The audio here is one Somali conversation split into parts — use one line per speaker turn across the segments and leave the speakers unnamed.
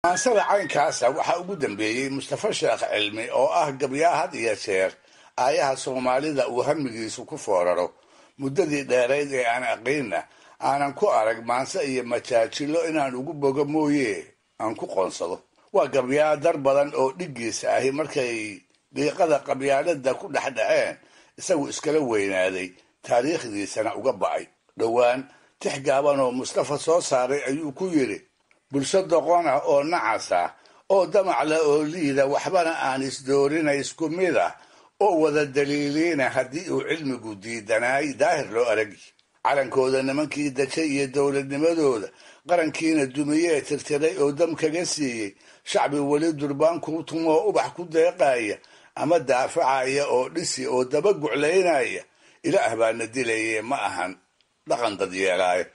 Maansada caynkaasa waxaa ugu dambeeyey Mustafa Sheekh Cilmi oo ah gabyaa had iyo jeer aayaha Soomaalida uu hamigiisu ku fooraro. Muddadii dheerayd ee aan aqiinna aanan ku arag maanse iyo majaajilo inaan ugu bogo mooye aan ku qoonsado. Waa gabyaa dar badan oo dhiggiisa ahi markay dhiiqada qabyaalada ku dhex dhaceen isagu iskala weynaaday, taariikhdiisana uga ba'ay. Dhowaan tix gaaban oo Mustafa soo saaray ayuu ku yidhi: bulsho doqon ah oo nacas ah oo damac leh oo liida, waxbana aan isdoorina, isku mid ah oo wada daliiliina, haddii uu cilmigu diidanaay daahir loo aragi. Calankooda nimankii dajay iyo dowladnimadooda, qarankiina dumiyee tirtiray oo dam kaga siiyey, shacbi weli durbaan kuu tumoo ubax ku deeqaya ama daafacaya oo dhisi oo daba guclaynaya, Ilaah baana dilaye ma ahan dhaqan dad yeelaayo.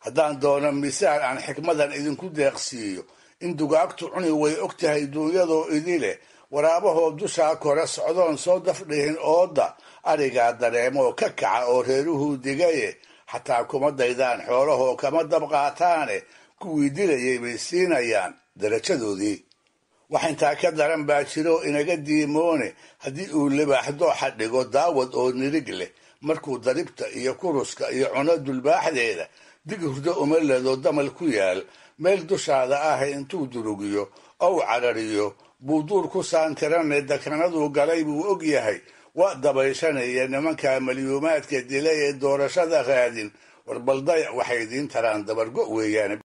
Haddaan doono misaal aan xikmadan idinku deeqsiiyo, in dugaagtu cuni way og tahay duunyadoo idi leh, waraabahoo dushaa kore socdoon soo dafdhihin ooda, arigaa dareemoo ka kaca oo reeruhuu digaye, xataa kuma daydaan xoolahoo kama dab qaataane, kuwii dilayay bay siinayaan darajadoodii. Wax intaa ka daran baa jiro inaga diimoone, haddii uu libaax dooxa dhigo daawad oo nirig leh, markuu daribta iyo kuruska iyo cuno dulbaaxdeeda, dig hurdo uma ledo damal ku yaal meel dushaada ah intuu durugiyo ow carariyo buu duur ku saantirane, dakanaduu galay buu og yahay, waa dabayshanaya nimanka malyuumaadka dilay ee doorashada raadin. Warbaldayac waxay idiin taraan dabargo weeyaane.